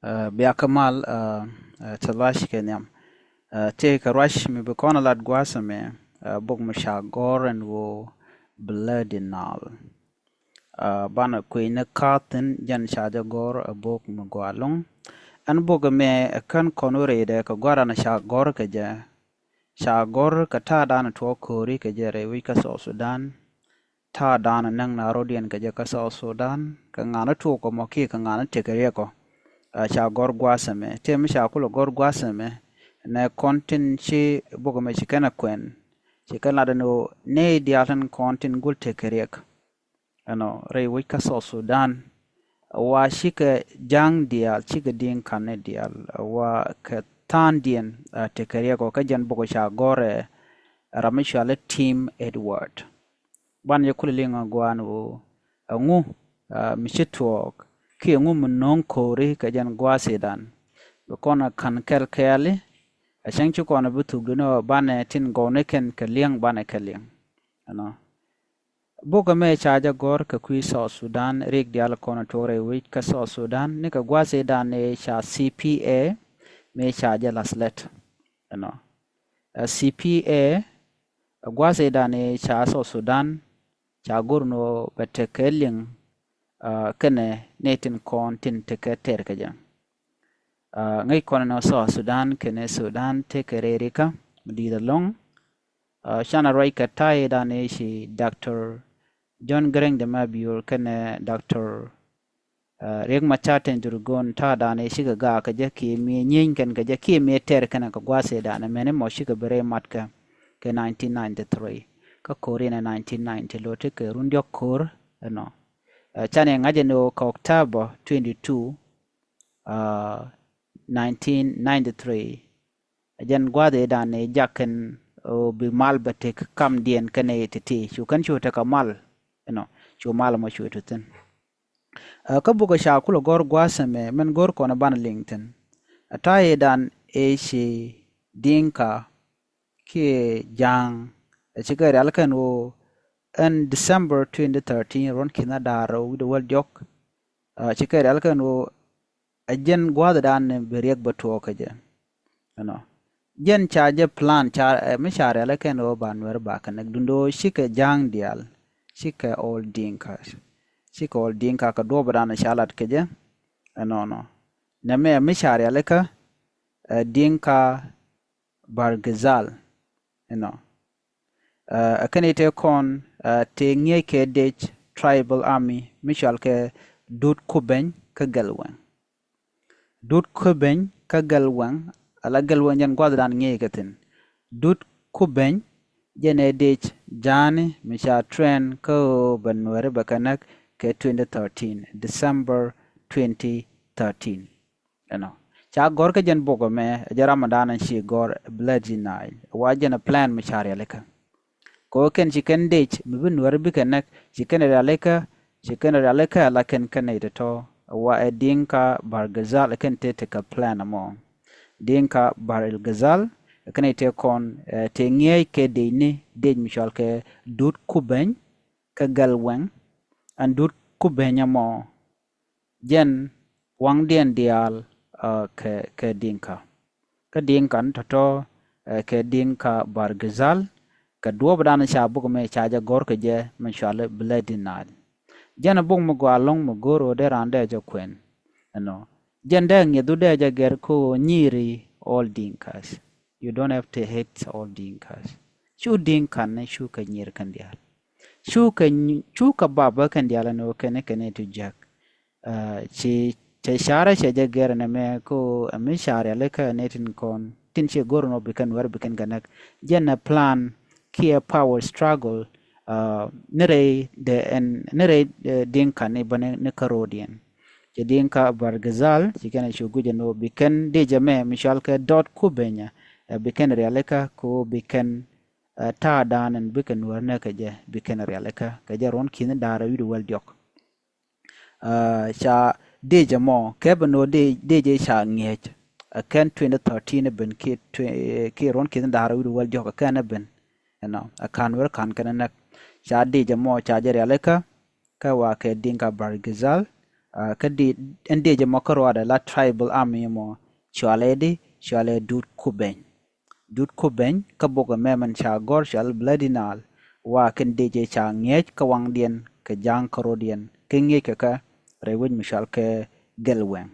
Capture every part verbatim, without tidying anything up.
Ɛ, bia kä mal, ɛ, ɛ, ti luac kɛ nhiam. Ɛ, tëë kɛ ruac mi bi kɔn a lat gua̱a̱th ɛmɛ, ɛ, bok mi ca gɔ̱r ɛn ɣöö Bloody Nile. Ɛ, banɛ kui̱ny ni kaath thi̱n jɛn ca jɛ gɔ̱r ɛ bok mi gɔaa ɛlɔ̱ŋ. Ɛn bok ɛmɛ ɛ kän kɔn wä rɛydɛ kɛ gua̱ran ca gɔ̱r kɛ jɛ. Ca gɔ̱r kɛ ta̱a̱dan tuɔɔk ko̱ri kɛ jɛ rɛy wec kä South Sudan. Ta̱a̱dan näk na rɔ̱diɛn kɛ jɛ kä South Sudan, kɛ ŋa̱n tuɔɔk kɔ mɔ kiɛ kɛ ŋa̱n tekɛ riɛk kɔ. Ɛ, ca gɔ̱r gua̱a̱th ɛmɛ. Tëë mi ca kulɛ gɔ̱r gua̱a̱th ɛmɛ, nɛ kɔn tin ci bok ɛmɛ ci kɛn ɛ kuɛn, ci kɛn lat ɛn ɣöö nɛy diaal tin kɔn tin gul tekɛ riɛk ɛnɔ rɛy wec kä South Sudan. Wa cikɛ ja̱a̱ŋ diaal, cikɛ di̱i̱ŋ ka̱n ni diaal, wa kɛ tha̱a̱ŋdiɛn, ɛ, tekɛ riɛk ɔ, kä jɛn bok ca gɔ̱r ɛ ram mi cɔal i̱ Tim Edward. Banɛ jɛ kulɛ liŋ ɛ gua̱a̱n ɣöö ɛŋu, ɛ, mi ci tuɔɔk, kiɛ ɛŋu mi no̱o̱ŋ ko̱ri kɛ jɛn gua̱a̱th i̱dan. Bi kɔn ɛ ka̱n kɛl kɛɛli, ɛ cäŋ ci kɔn ɛ bi thuk duni ɣöö banɛ tin gɔwni kɛn kɛ li̱eŋ banɛ kɛ li̱eŋ. Ɛnɔ. Bok ɛmɛ ca jɛ gɔ̱r kɛ kui̱ South Sudan, riɛk diaal kɔn tuɔɔk rɛy wec kä South Sudan, ni kɛ gua̱a̱th i̱dan ëë ca C P A mëë ca jɛ la̱th lät. Ɛnɔ. Ɛ, C P A, ɛ, gua̱a̱th i̱dan ëë ca South Sudan, ca go̱r ni ɣöö bɛ tekɛ liŋ, ɛ, kɛnɛ nɛy tin kɔn tin tekɛ tɛr kɛ jɛ. Ɛ, ŋäc kɔn ni ɣöö South Sudan kɛnɛ Sudan tekɛ rɛy rikä mi di̱i̱t ɛlɔ̱ŋ. Ɛ, canɛ ruac kɛ ta̱a̱ i̱dan ëë ci Doctor John Garang de Mabior kɛnɛ Doctor, ɛ, Riek Machar Teny Dhurgon ta̱a̱dan ëë cikɛ gaak kɛ jɛ kiɛ mëë nyieeny kɛn kɛ jɛ kiɛ mëë tɛr kɛn kɛ gua̱a̱th i̱dan ɛmɛni mɔ cikɛ bi rɛy mat kɛ, kɛ nineteen ninety-three. Kä ko̱r in ɛ nineteen ninety, lo̱ti kɛ run diɔ̱k ko̱r ɛnɔ. Ɛ, canɛ ŋa̱c ɛn ɣöö kɛ October twenty-two, ɛ, nineteen ninety-three. Ɛ jɛn gua̱a̱th i̱dan ëë jak kɛn ɣöö bi mal bɛ tek kamdiɛn kɛnɛ ti̱ti̱. Cu kɛn cu tekɛ mal, ɛnɔ, cu mal ɛmɔ cu te thi̱n. Ɛ, kä bok ɛ ca kulɛ gɔ̱r gua̱a̱th ɛmɛ, min go̱r kɔn ɛ banɛ liŋ thi̱n. Ɛ ta̱a̱ i̱dan ëë ci Dinka kiɛ Ja̱a̱ŋ, ɛ cikɛ rial kɛn ɣöö ɛn December twenty thirteen, ruɔ̱n ki̱n da̱ŋ rɛw wi̱cdɛ wäl diɔ̱k. Ɛ, cikɛ rial kɛn ɣöö ɛ jɛn gua̱a̱th i̱dan bi riɛk bä tuɔɔk kɛ jɛ. Ɛnɔ. Jɛn ca jɛ plan, ca, ɛ, mi ca rial kɛn ɣöö ba Nuɛr ba kɛ näk, duundɛ ɣöö cikɛ Ja̱a̱ŋ diaal, cikɛ Old Dinka, cikɛ Old Dinka kɛ duɔ̱ɔ̱p i̱dan ca lat kɛ jɛ. Ɛnɔnɔ. Nɛmɛ mi ca rial kä, ɛ, Dinka Bargazal. Ɛnɔ. Ɛ, ɛ kɛn i̱ tëë kɔn, ɛ, tëë ŋi̱eec kɛ dec tribal army mi cɔal kɛ Dut Kubeny kä Gɛlwɛŋ. Dut Kubeny kä Gɛlwɛŋ, ala Gɛlwɛŋ jɛn gua̱thdan ŋi̱eec kɛ thi̱n. Dut Kubeny jɛn ɛ dec Ja̱a̱ni mi ca train kä ɣöö bɛ Nuɛri bɛ kɛ näk kɛ twenty thirteen, December twenty thirteen. Ɛnɔ. Ca gɔ̱r kä jɛn bok ɛmɛ, ɛ jɛn ram ɛ da̱a̱n ɛn ci gɔ̱r Bloody Nile. Wa jɛn ɛ plan mi ca rialikä. Kɛ ɣöö kɛn ci kɛn dec mi bi Nuɛri bikɛ näk, ci kɛn rialikä, ci kɛn rialikä ala kɛn kɛn nɛy tɔ̱tɔ̱. Wa ɛ Dinka Bargazal ɛ kɛn tëë tekɛ plan ɛmɔ. Dinka Bargazal ɛ kɛn nɛy tëë kɔn, ɛ, tëë ŋi̱eec kɛ decni, dec mi cɔal kɛ Dut Kubeny kä Gɛlwɛŋ. Ɛn Dut Kubeny ɛmɔ jɛn waŋdiɛn diaal, ɛ, kɛ, kɛ Dinka. Kä Dinka ni tɔ̱tɔ̱, ɛ, kɛ Dinka Bargazal, kɛ duɔ̱ɔ̱p dan ca bok mɛ ca jɛ gɔ̱r kɛ jɛ mi cɔal i̱ Bloody Nile. Jɛn ɛ bok mi gɔaa ɛlɔ̱ŋ mi go̱o̱r ɣöö dee raan dee jɛ kuɛn. Ɛnɔ. Jɛn dee ŋi̱eth wä dee jɛ gɛr kä ɣöö nyiri all Dinkas. You don't have to hate all Dinkas. Cu Dinka ni cu kɛ nyir kɛn diaal. Cu kɛ ny-, cu kɛ bap bä kɛn diaal ɛn ɣöö kɛn kɛn ɛ ti jiäk. Ɛ, ci, cɛ carɛ cɛ jɛ gɛr ɛn ɛmɛ kä ɛ mi ca rialikä ɛ nɛy tin kɔn tin ci go̱r ɛn ɣöö bi kɛn Nuɛr bi kɛn kɛ näk. Jɛn ɛ plan kiɛ power struggle, ɛ, ni rɛy dee ɛn ni rɛy, ɛ, Dinka ni bä ni, ni kä ro̱o̱diɛn. Cɛ Dinka Bargazal ci kɛn ɛ cu guic ɛn ɣöö bi kɛn dec ɛmɛ mi cɔal kɛ Dut Kubeny, ɛ, bi kɛn rialikä kɛ ɣöö bi kɛn, ɛ, ta̱a̱ da̱a̱n ɛn bikɛ Nuɛr näk kɛ jɛ bi kɛn rialikä kɛ jɛ ruɔ̱n ki̱n da̱a̱r wi̱cdɛ wäl diɔ̱k. Ɛ, ca dec ɛmɔ kɛ bi no̱o̱ dec, dec ɛ ca ŋi̱eec. Ɛ kɛn twenty thirteen ɛ ben kiɛ twe-, kiɛ ruɔ̱n ki̱n da̱a̱r wi̱cdɛ wäl diɔ̱k ɛ kɛn ɛ ben. Ɛnɔ, ɛ ka̱n Nuɛr ka̱n kɛn ɛ näk. Ca dec ɛmɔ ca jɛ rialikä, kä wa kɛ Dinka Bargazal, Kä di ɛn diecɛ mɔ kä ruaadɛ la tribal army mɔ cualɛ di cualɛ Dut Kubeny. Dut Kubeny kä bok ɛmɛ mɛn ca gɔr cual Bloody Nile. Wa kɛn diecɛ ca ŋi̱eec kä waŋdiɛn kɛ ja̱a̱ŋ kä rɔ̱diɛn kɛ ŋi̱eec kɛ kä rɛy wec mi cual kɛ Gɛl Wɛŋ.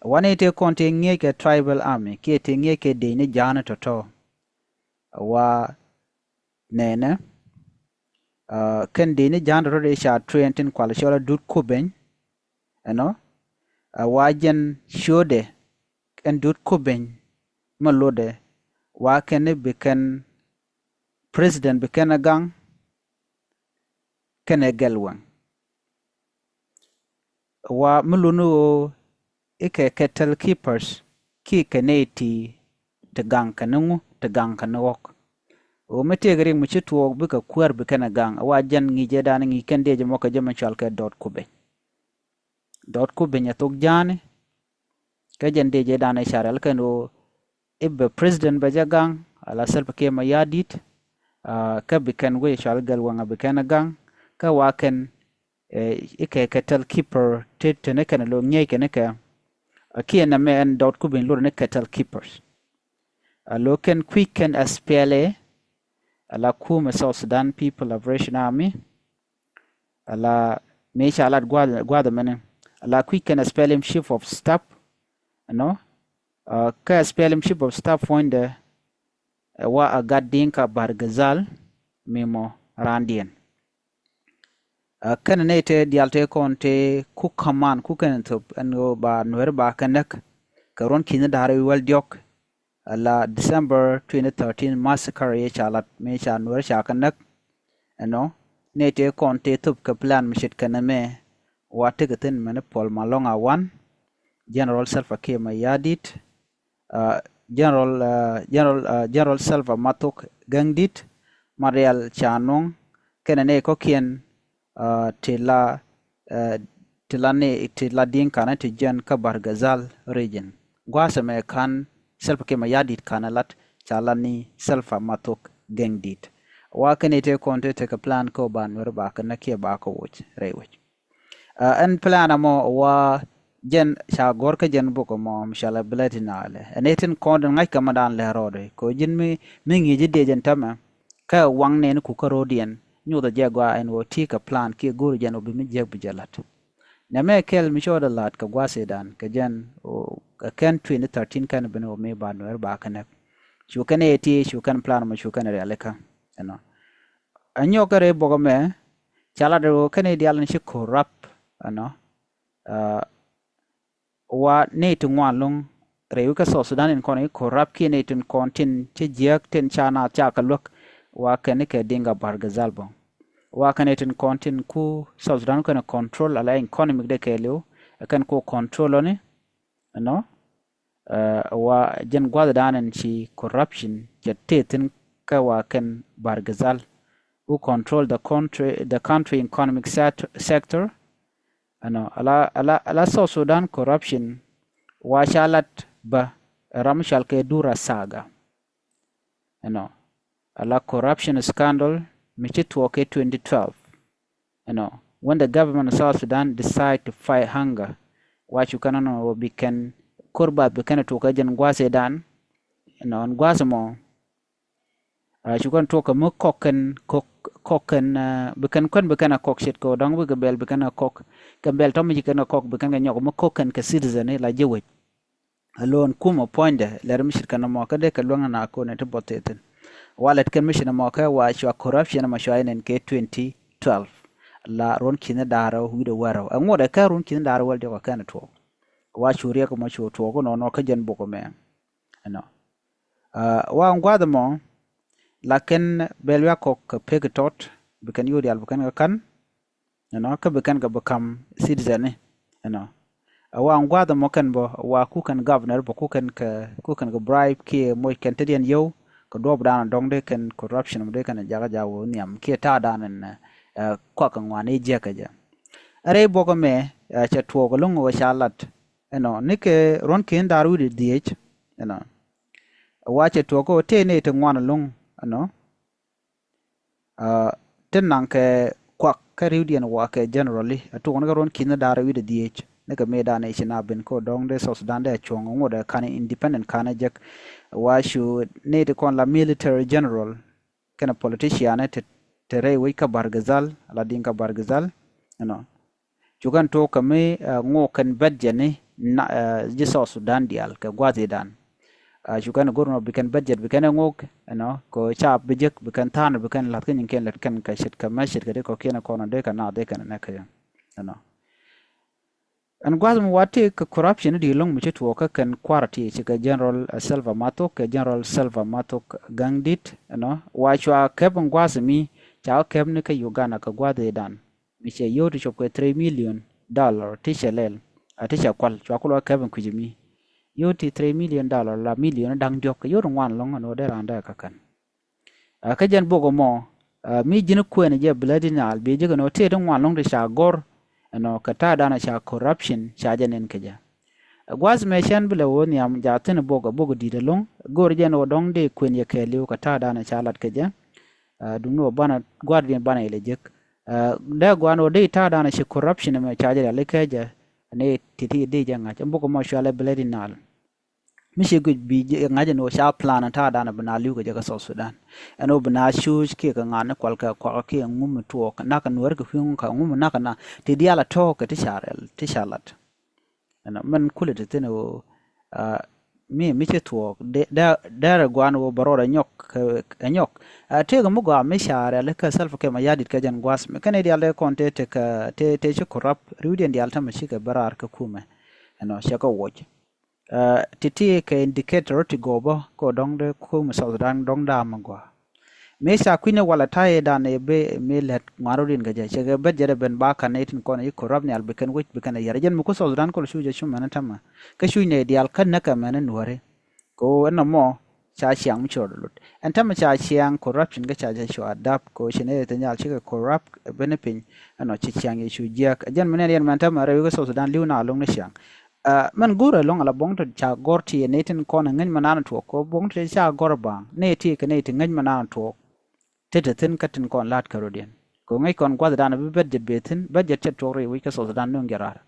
Wanɛ tëë kɔn tëë ŋi̱eec kɛ tribal army kiɛ tëë ŋi̱eec kɛ diecni ja̱a̱ni tɔ̱tɔ̱. Wa nɛnɛ kɛn diecni ja̱a̱ni tɔ̱tɔ̱ dee ca train tin kual cɔl a Dut Kubeny. Ɛnɔ wa jɛn ciötdɛ ɛn Dut Kubeny mi lotdɛ wa kɛn bi kɛn president bi kɛn ɛ gaŋ kɛn ɛ Gɛl Wɛŋ. Wa mi luni ɣöö ikɛ cattle keepers ki kɛ nɛy ti ti gaŋ kɛ ni ŋu ti gaŋ kɛ ni ɣɔk. Ɣöö mi tëëkɛ riɛk mi ci tuɔɔk bikɛ kuäär bi kɛn ɛ gaŋ wa jɛn ŋi̱i̱cɛ dan ŋi̱i̱c kɛn diecɛ mɔ kɛ jɛ mɛ cual kɛ Dut Kubeny. Dut Kubeny ɛ thok ja̱a̱ni. Kä jɛn diecɛ dan ɛ ca rial kɛn ɣöö i̱ bɛ president bɛ jɛ gaŋ ala Salva Kiir Mayardit. Kä bi kɛn wec cual Gɛl Wɛŋ a bi kɛn ɛ gaŋ kä wa kɛn ikɛ cattle keeper ti teni kɛn lo ŋi̱eec kɛn ikɛ. Kiɛ nɛmɛ ɛn Dut Kubeny lotdɛ ni cattle keepers. A lo kɛn kui̱c kɛn SPLA ala kumɛ South Sudan People Liberation Army. Ala mëë ca lat gua̱th gua̱th mɛni ala kui̱c kɛn SPLM chief of staff. Ɛnɔ kä SPLM chief of staff puɔ̱nydɛ ɛ wa a gat Dinka Bargazal mi mɔ raandiɛn. Kɛn nɛy tëë diaal tëë kɔn tëë ku kaman ku kɛn thop ɛn ɣöö ba Nuɛri ba kɛ näk kɛ ruɔ̱n ki̱ni da̱r wi̱i̱ wäl diɔ̱k. Ala December twenty thirteen massacre yɛ ca lat mëë ca Nuɛri ca kɛ näk. Ɛnɔ nɛy tëë kɔn tëë thop kɛ plan mi ce̱tkɛ nɛmɛ wa tekɛ thi̱n mɛni Paul Malong a wan, General Salva Kiir Mayardit, General General General Salva Mathok Gɛŋdit, Marial Canung kɛnɛ nɛy kɔ̱kiɛn ti la ti la ni ti la Dinka ni ti jiɛn kä Bargazal region. Gua̱a̱th ɛmɛ ka̱n Salva Kiir Mayardit ka̱n ɛ lat ca la ni Salva Mathok Gɛŋdit. Wa kɛn i̱ tëë kɔn tëë tekɛ plan kä ba Nuɛri ba kɛ näk kiɛ ba kɛ woc rɛy wec. Ɛn plan ɛmɔ wa jɛn ca gɔ̱r kä jɛn bok ɛmɔ mi cɔalɛ Bloody Nile. Ɛn i̱ tin kɔn din ŋa̱ckɛ mɛ dan lɛ rɔɔdɛ kɛ ji̱n mi mi ŋi̱i̱c i̱ diɛ jɛn tämɛ. Kä waŋ nɛn ku kä ro̱diɛn nyothɛ jɛ gɔaa ɛn ɣöö ti̱i̱ kɛ plan kiɛ go̱o̱ri jɛn ɣöö bi mi jiäk bi jɛ la̱t. Nɛmɛ kɛl mi cɔɔdɛ la̱t kɛ gua̱a̱th i̱dan kɛ jɛn ɣöö kɛ kɛn twenty thirteen kɛn ben ɣöö mi ba Nuɛr ba kɛ näk. Cu kɛn ɛ ti cu kɛn plan mɔ cu kɛn rialikä ɛnɔ. Ɛ nyɔk kɛ rɛy bɔk ɛmɛ ca lat ɣöö kɛn i̱ diaal ni ci corrupt ɛnɔ. Wa nɛy ti ŋuan lo̱ŋ rɛy wi̱i̱ kä South Sudan in kɔn i̱ corrupt kiɛ nɛy tin kɔn tin ci jiääk tin ca naath ca kɛ luäk. Wa kɛn i̱ kɛ Dinka Bargazal bä. Wa kɛn nɛy tin kɔn tin ku South Sudan kɛn control ala economic dee kɛɛliw ɛ kɛn ku control ɔni. Ɛnɔ wa jɛn gua̱thdan in ci corruption cɛ tëë thi̱n kä wa kɛn Bargazal who control the country, the country economic sector. Ɛnɔ ala ala ala South Sudan corruption wa ca lat bä ram cɔal kɛ Dura Saga. Ɛnɔ ala corruption scandal mi ci tuɔɔk kɛ twenty twelve. Ɛnɔ when the government of South Sudan decide to fight hunger wa cu kɛn ɛnɔ bi kɛn kor bath bi kɛn tuɔɔk kɛ jɛn gua̱a̱th i̱dan. Ɛnɔ ɛn gua̱a̱th mɔ cu kɛn tuɔk kɛ mi kɔk kɛn kɔk kɔk kɛn bi kɛn kɔn bi kɛn a kɔk ce̱tkɛ dɔ̱ŋ bikɛ bɛl bi kɛn a kɔk. Kɛ bɛl tɔ̱ mi ci kɛn kɛ kɔk bi kɛn kɛ nyɔk mi kɔk kɛn kɛ citizen i̱ la ji̱ wec. Alo̱o̱n kumɛ puɔ̱nydɛ lɛr mi ce̱tkɛ nɔmɔ kä dee kɛ luäŋ na ko̱n ɛ ti buɔth thi̱n. Wa lɛt kɛn mi ci nɔmɔ kɛ wa cua corruption ɛmɔ cua inɛn kɛ twenty twelve. La ruɔ̱n ki̱ni da̱rä wi̱cdɛ wärä ɛŋuɔtdɛ kɛ ruɔ̱n ki̱ni da̱rä wäl diɔk ɛ kɛn tuɔk. Wa cu riɛk ɛmɔ cu tuɔk inɔnɔ kä jɛn bok ɛmɛ. Ɛnɔ wa ɛn gua̱a̱th ɛmɔ la kɛn bɛl wiak kɔk kɛ pek tɔt bi kɛn yo̱o̱ diaal bi kɛn kɛ ka̱n. Ɛnɔ kä bi kɛn kɛ bi ka̱m citizen ni. Ɛnɔ wa ɛn gua̱a̱th ɛmɔ kɛn bä wa ku kɛn governor bä ku kɛn kɛ ku kɛn kɛ bribe kiɛ moc kɛn tetdiɛn yio̱w kɛ duɔɔp dan dɔ̱ŋ dee kɛn corruption mɔ dee kɛn jakä jakä wä nhiam kiɛ ta̱a̱ dan ɛn kuak kɛ ŋuan i̱ jiäk kɛ jɛ. Ɛ rɛy buɔk ɛmɛ cɛ tuɔɔk ɛlɔ̱ŋ ɣöö ca lat. Ɛnɔ nikɛ ruɔ̱n ki̱n da̱r wi̱cdɛ dhieec. Ɛnɔ wa cɛ tuɔɔk ɣöö tëë nɛy ti ŋuan ɛlɔ̱ŋ. Ɛnɔ ti naŋ kɛ kuak kä riwdiɛn wa kɛ generally a tuk ni kɛ ruɔn ki̱n ni da̱r wi̱dɛ dhieec ni kɛ mëë da̱n i̱ ci na ben kä dɔ̱ŋ dee South Sudan dee a cuɔ̱ŋ ŋot ɛ ka̱n independent ka̱n ɛ jek. Wa cu ni ti kɔn la military general kɛnɛ politician ni ti rɛy wec kä Bargazal, la di̱ŋ kä Bargazal, you know. Cu kɛn tok kɛ mi ŋok kɛn budget ni ji̱ South Sudan diaal kɛ gua̱thidan. Cu kɛn go̱r nɔ bi kɛn budget bi kɛn ɛ ŋok, you know, kɛ cap bi jek bi kɛn tha̱a̱n bi kɛn la̱th kä nyin kɛn lät kɛn kɛ ce̱tkɛ mɛ ce̱tkɛ dee kɔkiɛn kɔn dee kɛ naath dee kɛn nɛ kɛ, you know. Ɛn gua̱th mi wa ti kɛ corruption di lo̱ŋ mi ci tuɔɔk kä kɛn kua̱r ti ci kɛ General Salva Mathok, kɛ General Salva Mathok Gaŋdit, you know, wa cua kɛp in gua̱th mi ca kɛp ni kä Uganda kɛ gua̱th idan. Mi cɛ yio̱w ti cop kɛ three million dollar ti cɛ lɛl a ti cɛ kual cua kulɔ kɛp in kui̱c mi yio̱w ti three million dollar la million da̱ŋ diɔ̱k kɛ yio̱w ti ŋuan lo̱ŋ ɛn ɣöö dee raan dee kä kän. Kä jɛn bok ɛmɔ mi ji̱n kuɛn jɛ Bloody Nile bi jek ɛn ɣöö tëë ti ŋuan lo̱ŋ ti ca gɔ̱r ɛnɔ kɛ ta̱a̱ danɔ ca corruption ca jɛ nen kɛ jɛ. Gua̱th mɛ cɛn bi lɛ wä nhiam ja thi̱n bok ɛ bok di̱t ɛlo̱ŋ go̱r jɛ ɛn ɣöö dɔ̱ŋ dee kuɛn jɛ kɛɛliw kɛ ta̱a̱ danɔ ca lat kɛ jɛ. Duŋni wä banɛ gua̱r diɛn banɛ ilɛ jek dee gua̱n wä dee ta̱a̱ danɔ ci corruption mɛ ca jɛ rialikä jɛ. Ni ti̱ti̱ dee jɛ ŋa̱c ɛn bok ɛmɔ cualɛ Bloody Nile. Mi ci guic bi ŋa̱c ɛn ɣöö ca plan ta̱a̱ danɔ bi na li̱w kɛ jɛ kä South Sudan. Ɛn ɣöö bi na cuuc kiɛ kɛ ŋa̱n ni kual kɛ kuak kiɛ ŋum mi tuɔɔk nak kɛ nuäär kɛ kui̱ŋ kɛ ŋum mi nak kɛ na ti diaal a tɔ̱ɔ̱k kɛ ti ca rɛl ti ca lat. Ɛnɔ mɛn kulɛ ti thi̱n ɣöö mi mi ci thuɔɔk dɛrɛ gua̱n ɣöö bɛ rɔɔd ɛ nyɔk ɛ nyɔk. Tëëkɛ mi gɔaa mi ca rɛl kä Salva Kiir Mayardit kɛ jɛn gua̱th mi kɛn i̱ diaal dee kɔn tëë tekɛ tëë tëë ci corrupt riwdiɛn diaal tämɛ cikɛ bä raar kä kumɛ. Ɛnɔ cɛ kɛ wuɔc. Ti̱ti̱ kɛ indicator ti gɔɔ bä kɛ dɔ̱ŋ dee kumɛ South Sudan dɔ̱ŋ da̱a̱m mi gɔaa. Mi ca kui̱n i̱ walɛ ta̱yɛ dan i̱ bi mi lät ŋuan rot in kɛ jɛ cɛ kɛ bet jɛ dee ben ba ka̱n i̱ tin kɔn i̱ corrupt nial bi kɛn wec bi kɛn i̱ yɛr jɛn mi ku South Sudan kɔl cuc ɛ cu mɛn tämɛ. Kä cuc nɛ diaal kä näkɛ mɛn i̱ nuɔ̱ri. Kɛ ɣöö ɛn nɔmɔ ca ciaŋ mi ci rɔɔd lut ɛn tämɛ ca ciaŋ corruption kä ca jɛ cu adapt kɛ ɣöö ci nɛ i̱ ti nyal cikɛ corrupt ben i̱ piny. Ɛnɔ ci ciaŋ yɛ cu jiäk ɛ jɛn mi nɛ yɛn mɛn tämɛ rɛw i̱ kä South Sudan li̱w na lo̱ŋ ni ciaŋ. Mɛn go̱o̱rɛ lo̱ŋ ala buɔ̱ŋ ti ca gɔ̱r ti nɛy tin kɔn ŋäc mɛ nan tuɔɔk kɛ buɔ̱ŋ ti ca gɔ̱r ba̱a̱ŋ nɛy ti kɛ nɛy ti ŋäc mɛ nan tuɔɔk. Ti ti thi̱n kä tin kɔn la̱t kärɔ̱diɛn kɛ ŋäc kɔn gua̱thdan bi budget bee thi̱n budget cɛ tuɔɔk rɛy wec kä South Sudan nöŋ jɛ raar.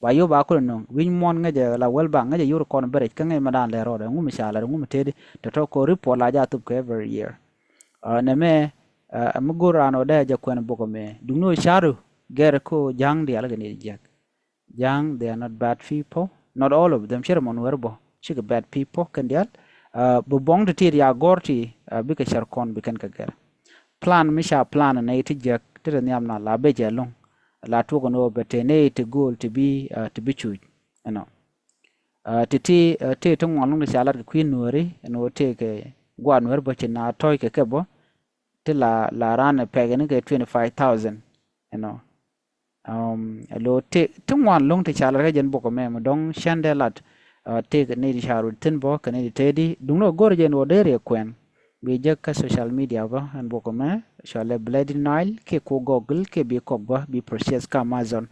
Ba yop a kulɛ nöŋ wi̱c muɔ̱n ŋäcɛ la World Bank ŋäcɛ yor kɔn bɛ rɛc kä ŋäc mɛ dan lɛ rɔɔdɛ ŋum ca lat ŋum tëëdi tɔ̱tɔ̱ kɛ report la ja thop kɛ every year. Nɛmɛ mi go̱o̱r raan ɔ dee jɛ kuɛn bok ɛmɛ duŋni ɔ ca̱ru gɛr kä ja̱a̱ŋ diaal kɛ ni jiäk. Ja̱a̱ŋ, they are not bad people, not all of them. Cɛ rɛ mɔ nuɛr bɔ cikɛ bad people kɛn diaal. Bi buɔ̱ŋ ti ti ria gɔr ti bikɛ cɛr kɔn bi kɛn kɛ gɛr. Plan mi ca plan nɛ ti jiäk ti rɛ nhiam na la bɛ jɛ loŋ la tuɔk ni wä bɛ te nɛ ti go̱o̱l ti bi ti bi cuc. Ɛnɔ ti ti ti ti ŋuan loŋ ti ca lat kɛ kui̱ nuɛri ɛn wä tëëkɛ gua̱a̱ nuɛr bɔ ci na tɔ̱ɔ̱c kɛ kɛ bɔ ti la la ran pɛk ni kɛ twenty five thousand. Ɛnɔ Ɛ lo̱ ti ti ŋuan lo̱ŋ ti ca lat kä jɛn bok ɛmɛ mi dɔ̱ŋ cɛn dee lat. Ti ni ti ca rut thi̱n bä kɛ ni ti tëëdi duŋni ɔ go̱r jɛn wä dee riɛk kuɛn. Bi jek kä social media bä ɛn bok ɛmɛ cɔalɛ Bloody Nile kiɛ ku Google kiɛ bi kɔk bä bi purchase kä Amazon.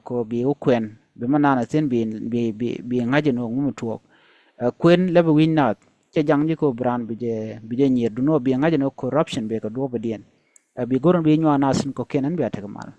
Ko bi wä kuɛn bi mi naan ɛ thi̱n bi bi bi ŋa̱c ɛn wä ŋum tuɔɔk. Kuɛn lɛ bi wi̱ny naath cɛ jaŋ ji̱ ko bi raan bi jɛ bi jɛ nyier duŋni ɔ bi ŋa̱c ɛn wä corruption bi kɛ duɔ̱ɔ̱p ɛ diɛn. Bi go̱r ɛn bi nyuan naath thi̱n kɔkiɛn ɛn bi a tek mal.